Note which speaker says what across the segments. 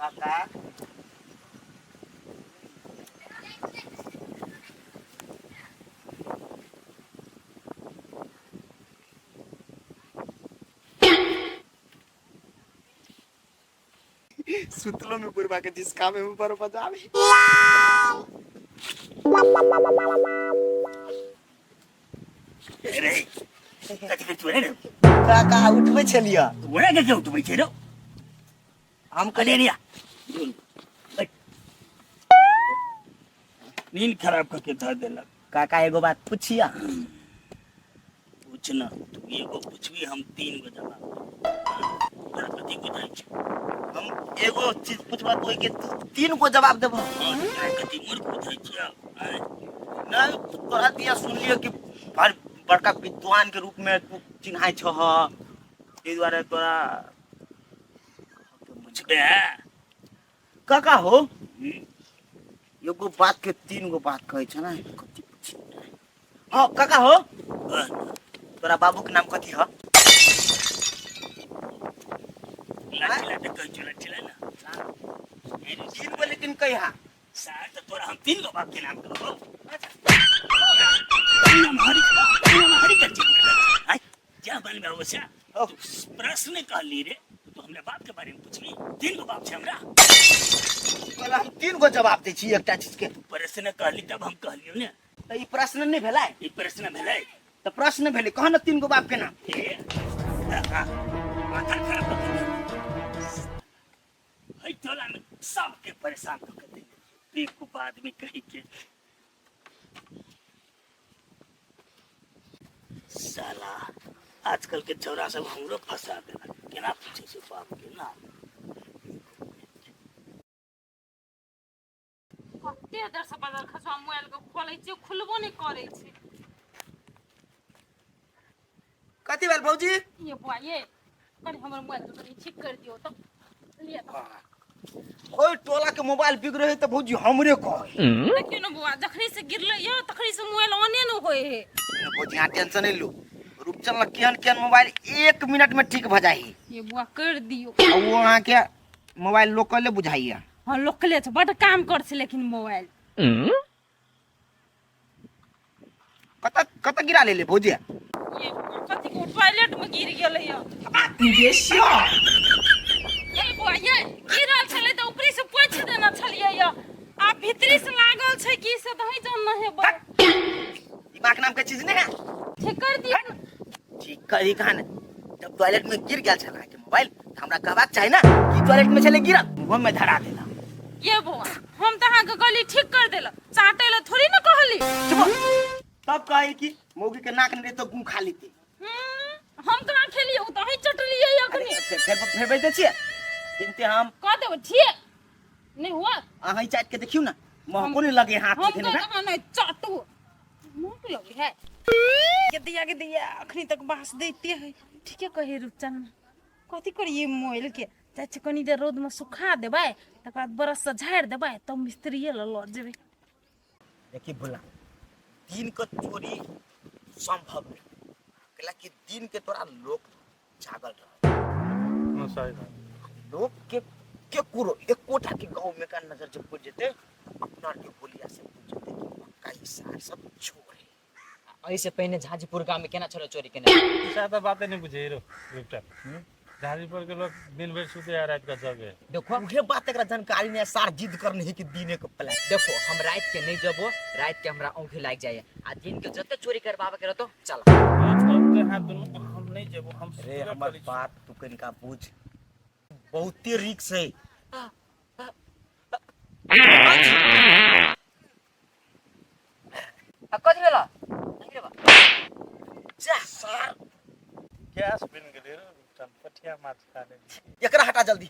Speaker 1: काका सुतलो में बुढ़वा के जिसका में ऊपर बजावे।
Speaker 2: रे, कथी के चोरे रे?
Speaker 1: काका, उठबै छलियै।
Speaker 2: ओरा के क्यों उठबै छै रे?
Speaker 1: हम
Speaker 2: कहलियै नहीं, नींद खराब करके धर देलक।
Speaker 1: काका, एगो बात पूछिया?
Speaker 2: पूछ ना। तू एगो पूछबी, हम तीन गो जवाब देबो। तोरा कथी बुझाइ छै?
Speaker 1: हम एगो चीज पूछबा तो ओहिके तू तीन गो जवाब देबो।
Speaker 2: हाँ, तोरा कथी मूर्ख बुझाइ छियौ आँय?
Speaker 1: नहीं, तोरा दिया सुनलियो कि बड़ बड़का विद्वान के रूप में तू चिन्हाइ छह, एहि दुआरे तोरा
Speaker 2: पूछबे है।
Speaker 1: काका हो, एगो बात के तीन गो बात कहै छ ने, कथी पूछी? हाँ काका हो, तोरा बाबू के नाम कथी ह?
Speaker 2: लाठी लाठी कहै छौ, लाठी ला ना।
Speaker 1: तीन गो लेकिन कहिया।
Speaker 2: सार, तऽ तोरा हम तीन गो बाप के नाम कहबौ। नाम हरि, नाम हरि के चिन्ह। आय जा बन में अवश्य प्रश्न कहली रे, तू हमरा बाप के बारे में पूछली। तीन गो बाप छै हमरा।
Speaker 1: तोरा हम तीन गो जवाब दै छी एकटा चीज के।
Speaker 2: तू प्रश्न कहली तब हम कहलियौ ने।
Speaker 1: तऽ ई प्रश्न नहि भेलै?
Speaker 2: ई प्रश्न भेलै।
Speaker 1: तऽ प्रश्न भेलै, कह ने तीन गो बाप के नाम।
Speaker 2: ए, माथा खराब कऽ के एहि टोला में सबके परेशान कऽ के देने छै बेवकूफ आदमी कही के। साला आजकल के छौरा सब हमरो फंसा देलक। केना पूछे छै बाप के नाम?
Speaker 3: कते देर से बदल खसुआ मोबाइल के खोलै छियै, खुलबो नहि करै छै।
Speaker 1: कथी भेल भौजी?
Speaker 3: ये बुआ, ये कनि हमर मोबाइल के कनि ठीक कर दियौ तऽ लिअ तऽ।
Speaker 1: ओहि टोला के मोबाइल बिगड़े है तऽ भौजी हमरे कहे।
Speaker 3: देखियौ ने बुआ, जखनी से गिरलै यऽ तखनी से मोबाइल ऑने ने होइ है।
Speaker 1: भौजी, अहाँ टेंशन नहीं लू। रूपचंद लग केहन केहन मोबाइल एक मिनट में ठीक भऽ जाइ।
Speaker 3: ये बुआ, कर दियौ।
Speaker 1: आ वो अहाँके मोबाइल लोकले बुझाइया।
Speaker 3: हँ, लोकले छै, बड काम कर छै लेकिन मोबाइल।
Speaker 1: कत कत गिरा ले ले भौजी?
Speaker 3: ये कथी को टॉयलेट में गिर गेलै यऽ। ये बुआ, ये गिरल छलै तऽ ऊपरी से पोछि देने छलियै यऽ, आ भीतरी से लागल छै की से दही जान न हेबै।
Speaker 1: दिमाग नाम के चीज नहीं है।
Speaker 3: ठीक कर दियौ।
Speaker 1: ठीक करी कहाँ ने? जब टॉयलेट में गिर गेल छल अहाँके मोबाइल तऽ हमरा कहबाक चाही ने कि टॉयलेट में छलै गिरल, मुँह में धरा देला।
Speaker 3: ये बौआ, हम तऽ अहाँके कहली ठीक कर देलक, चाटे लए थोड़ी ने कहली।
Speaker 1: चुप। तब कहे कि मौगी के नाक नहीं रहे तो गू खा लेते।
Speaker 3: हम कहाँ खेलियै, ओ तऽ अहीं चटलियै अखनी।
Speaker 1: फेर फेर फेर बैठ छियै चिन्ते हम।
Speaker 3: कह देबै ठीक नहीं हुआ।
Speaker 1: अहाँ ही चाट के देखियौ ना, महको नहीं लगे हाथ।
Speaker 3: हम
Speaker 1: से
Speaker 3: तो
Speaker 1: ना।
Speaker 3: कहाँ नहीं चाटू, मुँह लगे है के दिया के दिया अखनी तक बांस देते है। ठीके कहे रूपचंद, कथी करिए मोबाइल के? जाइ छी कनी देर रौद में सुखा देबै, तकर बाद बरस से झाड़ि देबै, तब मिस्त्रीये लऽ लऽ जेबै।
Speaker 1: देखिए भोला, दिन के चोरी संभव नहीं, कैला कि दिन के तोरा लोग जागल रह।
Speaker 4: हाँ, सही बात।
Speaker 1: लोग के कुरो एकोटा के गांव में का नजर जब पड़ जेते, अपना के बोलिया से पूछ जेते कि पक्का ई सार सब चोर है।
Speaker 5: एहिसँ पहिने झांझीपुर गाममे केना छलो चोरी केने?
Speaker 4: ईसा तऽ बाते नहीं बुझे रो रुपटा। झाजीपुर के लोग दिन भर सुते आ रात का जगे।
Speaker 5: देखो,
Speaker 1: उहे बात एकरा जानकारी नहीं है, सार जिद करने है कि दिने के प्लान।
Speaker 5: देखो, हम रात के नहीं जबो, रात के हमरा औंखी लागि जाइए, आ दिन के जते चोरी करबाबे के रहतो चल।
Speaker 4: हाथ दुनू हम नहीं जेबो हम।
Speaker 1: रे, हमर बात तू कनिका बुझ, बहुते रिक्स है।
Speaker 5: आ कथी भेला?
Speaker 1: जा सार।
Speaker 4: गैस बन गेलै रो रुपटा, पठिया माछ खा ले।
Speaker 1: एकरा हटा जल्दी।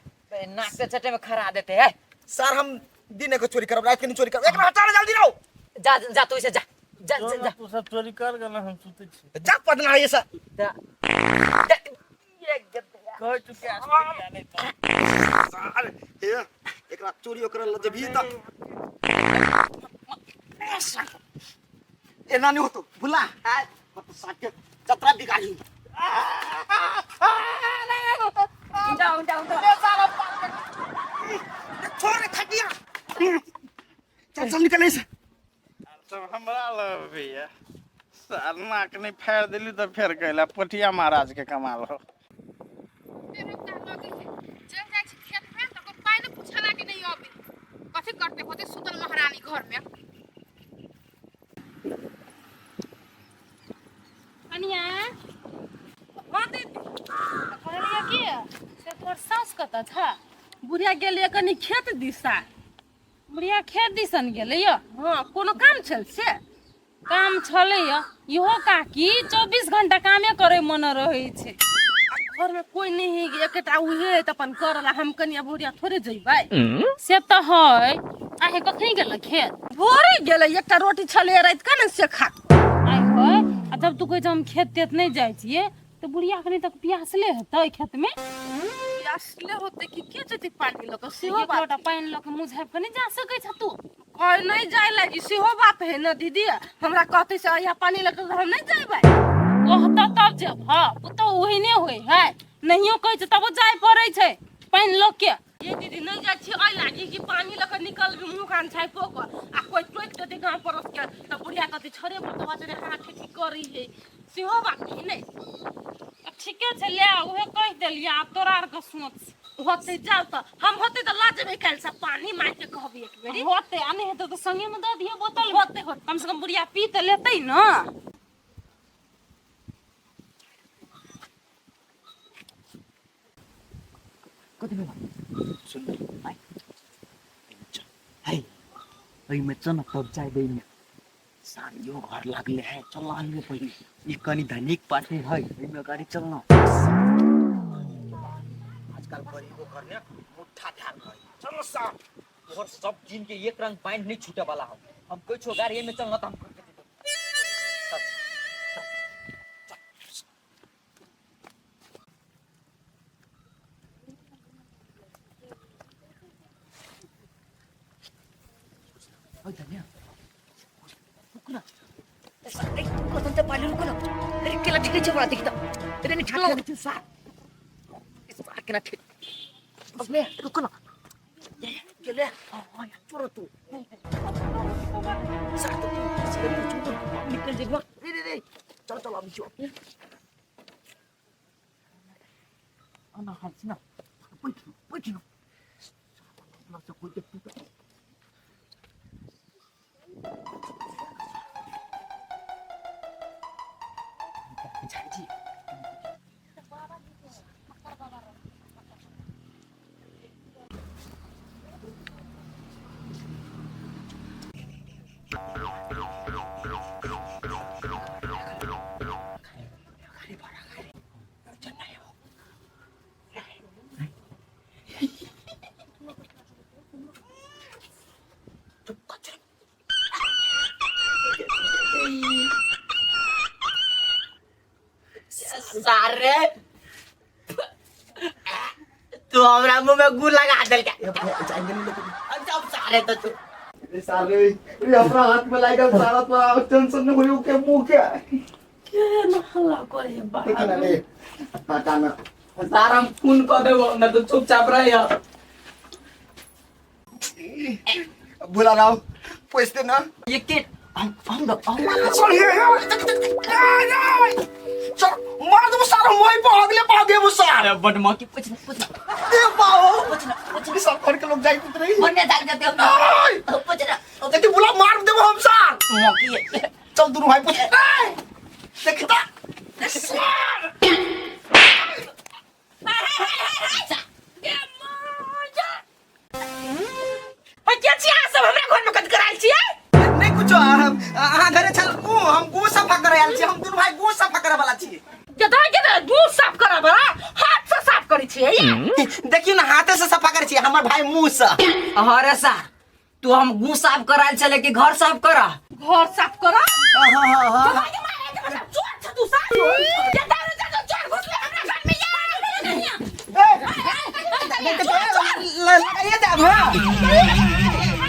Speaker 5: नाक से चटे में खरा देते है।
Speaker 1: सर, हम दिन के चोरी करब, रात के नहीं चोरी करब। एकरा हटा रे जल्दी रहो।
Speaker 5: जा जा, तू इसे जा जा जा जा।
Speaker 4: तू सब चोरी कर गेल, हम सुते छी।
Speaker 1: जा पदना ये सर।
Speaker 5: जा जा, ये
Speaker 4: कहै तू गैस बन गेलै तो।
Speaker 1: सार, ए एकरा चोरी ओकरा ल जबी त एना नहीं होतो भुला। आ मत साके जतरा बिगाड़ी।
Speaker 3: जाओ जाओ जाओ।
Speaker 1: चल निकल से।
Speaker 6: सब हमरा लग भैया साल नाक नहीं फेर दिली तो फेर कैला पटिया महाराज के कमाल हो।
Speaker 3: चल जाइ छी खेत में त कोई पानि पूछला के नहीं अबे, कथी करते होते सुतल महारानी घर में।
Speaker 7: कनिया हाँ दीदी, कहलियै की से तोहर सास कतऽ छ?
Speaker 3: बुढ़िया गेलियै कनी खेत दिशा।
Speaker 7: बुढ़िया खेत दिसन गेलै यऽ?
Speaker 3: हाँ, कोनो काम छल से?
Speaker 7: काम छलै यऽ। इहो काकी 24 घंटा कामे करै मन रहै छै।
Speaker 3: घर में कोई नहीं है, एकेटा उहे है त अपन करला, हम कनिया बुढ़िया थोड़े जइबै।
Speaker 7: से तऽ है। आहे कखनी गेल खेत?
Speaker 3: भोरे गेलै, एकटा रोटी छलै राति के ने से खा।
Speaker 7: आइ होय, आ जब तू कहै छ हम खेत तेत नहि जाइ छियै तऽ बुढ़िया अखनी तक प्यासले हेतै खेत में?
Speaker 3: प्यासले होते कि के जेतै पानी लऽ कऽ सेहो
Speaker 7: एक
Speaker 3: बात।
Speaker 7: लोटा पानि लऽ कऽ मुँह झाँपि कऽ नहि जा सकै छ तू?
Speaker 3: कोई नहीं जाय लागी सेहो बात है ना दीदी, हमरा कहते से अइहा पानी लऽ कऽ हम नहीं जेबै।
Speaker 7: कहतऽ तब जेब। हँ, ओ तऽ ओहिने होइ है, नहियो कहै छै तबो जाय पड़ै छै पानि लऽ के।
Speaker 3: ये दीदी नहीं जाइ छी एहि लागी कि पानी लऽ कऽ निकलबी मुँह कान झाँपिओ कऽ आ कोई टोकि देतै गाँव पड़ोस के तऽ बुढ़िया कहतै छोड़े बतवा चले हाथ ठीक करी है, सेहो बात है नहीं।
Speaker 7: ठीके छै, ले उहे कहि देलियै, आब तोरा आरके सोच
Speaker 3: होतै जाउ तऽ हम होतै तऽ लऽ जेबै काल्हि से पानी, माय के कहबै एक बेरी।
Speaker 7: होतै आ नहि हेतै तऽ संगे मे दऽ दिअ बोतल।
Speaker 3: होतै होतै,
Speaker 7: कम से कम बुढ़िया पी तऽ लेतै ने।
Speaker 1: कथी भेल? सुन आइ है, एहिमे चल न तब जाय एहिमे सारियो घर लागले है, चल ना एहिमे पहिले।
Speaker 5: ई कनी धनिक पार्टी है, एहिमे गाड़ी चल ना।
Speaker 1: आजकल गरीबो घर ने मुठ्ठा ध्यान रहे।
Speaker 5: चलो साहब, तोहर सब दिन के एक रंग पैंट नहीं छूटे वाला हो। हम कहै छो गाड़ी एहिमे चल ना त हम करके देबो। चल, चल, चल।
Speaker 1: ओइ धनिया, रुक ना। ए, कसम से पहिले रुक ना। अरे केला ठेकै छै बड़ा, देखि त। अरे नहीं ठेकै छै सार। सार केना ठेक। बस ले, रुक ना। ये, ये ले। हाँ, छोड़ तू। सार तो तू, सीधे तू छोड़, निकल जेबा। रे रे रे। चल चल अभी चल। आना हाथ से ना। बैठ बैठ ना। अपना से कोई देख। झाजी सारे तू हमरा मुंह में गुड़ लगा देलका। अब सारे तो तू
Speaker 6: रे सारे रे हमरा हाथ में लागल सारा, तोरा टेंशन न होयो के मुंह के
Speaker 3: के न हल्ला करे बा।
Speaker 6: देखा ना ले पता ना
Speaker 8: सारा हम खून कऽ देबो न तो चुपचाप रह।
Speaker 6: भुला राव पैसे ना
Speaker 5: ये के हम हम हम
Speaker 6: चल हे चल मार दो सारा मोई पर अगले भागे वो सारा
Speaker 5: बदमाशी कुछ ना कुछ ना
Speaker 6: ए बाओ
Speaker 5: कुछ ना कुछ ना
Speaker 6: सब घर के लोग जाइत रही
Speaker 5: मरने जाग जाते हम ना कुछ ना
Speaker 6: देखी बुला मार देबो हम सार।
Speaker 5: मौकी
Speaker 6: चल दुनू भाई पूछ देखता सार।
Speaker 3: के छी अहाँ सब हमरा घर में कथी करायल छियै?
Speaker 1: नहीं कुछो, हम अहाँ घरे छल गु, हम गु सफा करे आयल छी, हम दुनू भाई गु सफा करे वाला छी।
Speaker 3: के दे मुंह साफ करऽ बड़ा हाथ से साफ करै छियै।
Speaker 1: देखियौ ना हाथे से सफा करै छी, हमर भाई मुंह से।
Speaker 5: अरे सार तू हम गु साफ करायल छले कि घर साफ करा?
Speaker 3: घर साफ करऽ।
Speaker 1: हाँ हाँ हाँ
Speaker 3: भाई के मारे के मतलब चोर छ तू साफ। के दे रे चोर घुसले हमरा घर में यार।
Speaker 1: लगाइए देब। हाँ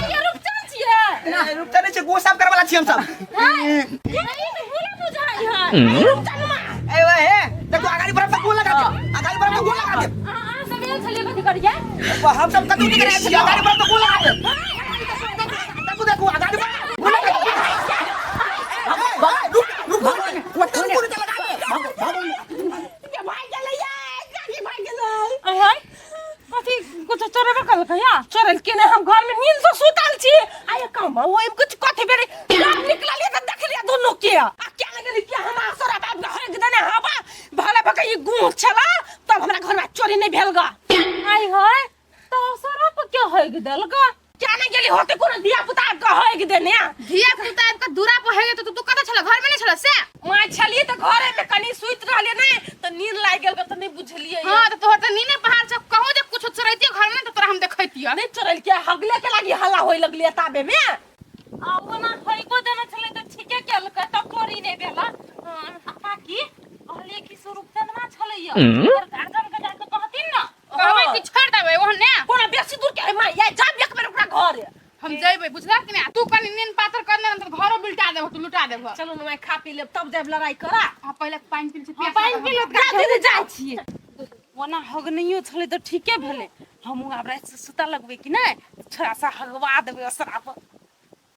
Speaker 3: ये रुपचन छियै।
Speaker 1: रुकते नहीं छै, गु साफ करे वाला छी हम सब।
Speaker 3: हाय ई बुझाइ है रुपचन मा।
Speaker 1: ए ओए हे देखो अगाड़ी बरफ पे गु लगा दे, अगाड़ी बरफ पे गु लगा दे।
Speaker 7: अहाँ सब एल छलियै कथी करियै?
Speaker 1: हम सब कथी करे छी, अगाड़ी बरफ पे गु लगा दे। देखो देखो
Speaker 7: अरे हाय कथी कुछ चोरेबो केलकै या चोरेल के नहि हम घर में नींद से सुतल छी आ ये काम ओइ कुछ कथी बेरे जब निकललिए त देखलिए दुनू के आ क्या लगली कि हम असर बाप घर के देने हवा भले भके ई गुह छला तब हमरा घर में चोरी नहीं भेल गा आई हाय त असर पर के होय गेल गा क्या नहीं गेली होते कोनो धिया पुता के होय के देने
Speaker 3: धिया पुता आबि कऽ दूरा पर हे तो तू कतऽ छल घर में नहीं छल से
Speaker 7: माँ छलिए त घरे में कनी सुति रहलिए नहीं त नींद लागि गेल त नहीं बुझलिए
Speaker 3: हां तो तोहर तऽ नीने पहाड़ छ कहूं जे कुछ चोरैतियो घर में तो तोरा हम देखैतियो
Speaker 7: नहीं चोरल के हगले के लागी हल्ला होय लगलिए ताबे में आ ओना होइको देने छलै त ठीके केलकै तब चोरी नहि भेला आ काकी कहलिए कि स्वरूप चनमा छलैया ओकर गार्जियन के जाके कहथिन ना
Speaker 3: कहबै कि छोड़ देबै ओहने
Speaker 7: कोनो बेसी दूर के है माँ या जाब एक बेर ओकरा घर
Speaker 3: हम जइबै बुझलक कि नहीं तू कनी नीन पातर कर ने तऽ घरो बिलटा देबो तू लुटा देबो
Speaker 7: चलू ना माँ खा पी लेब तब जाब लड़ाई करा
Speaker 3: आ पहिले पानि पी लै छी
Speaker 7: हाँ,
Speaker 3: प्यास
Speaker 7: पानि
Speaker 3: लागल
Speaker 7: पी
Speaker 3: हौ।
Speaker 7: लेब जा दीदी जाइ छियै ओना हगनैयो छलै तऽ ठीके भेलै हमहूँ आब रातिसँ सुतऽ लगबै कि नहि थोड़ा सा हगवा देबै असरा पर।